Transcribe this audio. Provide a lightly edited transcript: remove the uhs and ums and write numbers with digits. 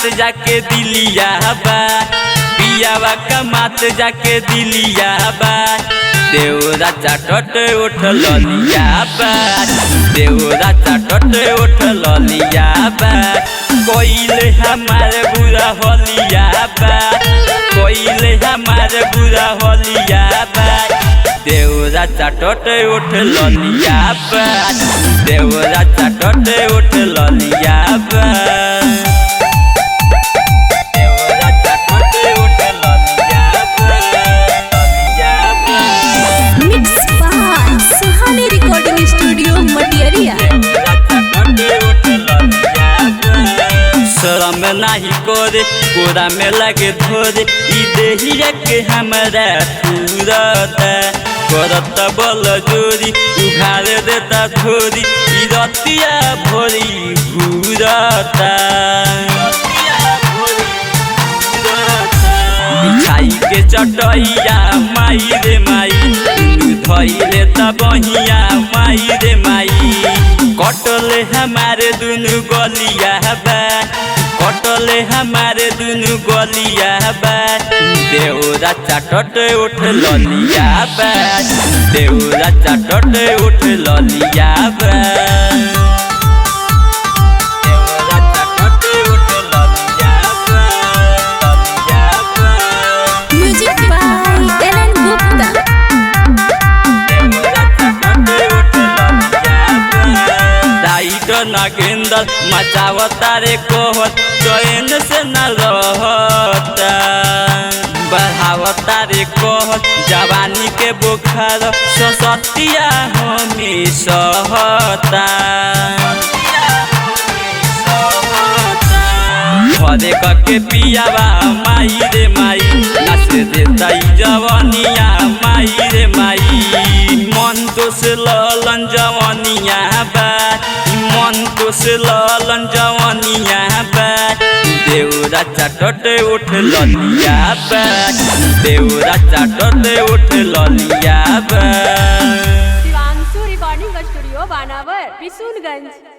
कमात जाके दिलिया बा, पियावा कमात जाके दिलिया बा। देवरा चाटत उठ ललिया बा, देवरा चाटत उठ ललिया बा। कोइले हमार बुरा होलिया बा, कोइले हमार बुरा होलिया बा। देवरा चाटत उठ ललिया बा, देवरा चाटत उठ ललिया बा। देवरा चाटत उठ ललिया बा, ललिया बा। Mix by Suhani recording studio Matiyariya. शरम नाही करे कोरा में लगे धोरे, ई देहिया के हमरा थूरता। करत बल जोरी उघार देता थोरी, ई रतिया भोरी घूरता। बिछाई के चटैया माई रे माई, धइले त बहिया माई रे माई। कटले हमारे दुनु गलिया बा, कटले हमारे दुनु गलिया बा। देवरा चाटत उठ ललिया बा, देवरा चाटत उठ ललिया बा। देवरा चाटत उठ ललिया बा, ललिया बा। Music by L N Gupta. Writer Nagendra मचावता रे कोहत, चैन से न रहता। बढ़ावता रे कोहत जवानी के बुखार, ससतिया हमें सहता। घरे कके पियावा माई रे माई, नाच देता जवनिया माई रे माई। मन दोष ललन जवनिया बा, मन दोष ललन जवनिया बा। देवरा चाटत उठ ललिया बा, देवरा चाटत उठ ललिया बा। शिवांशु रिकॉर्डिंग स्टूडियो बानावर, किशुनगंज।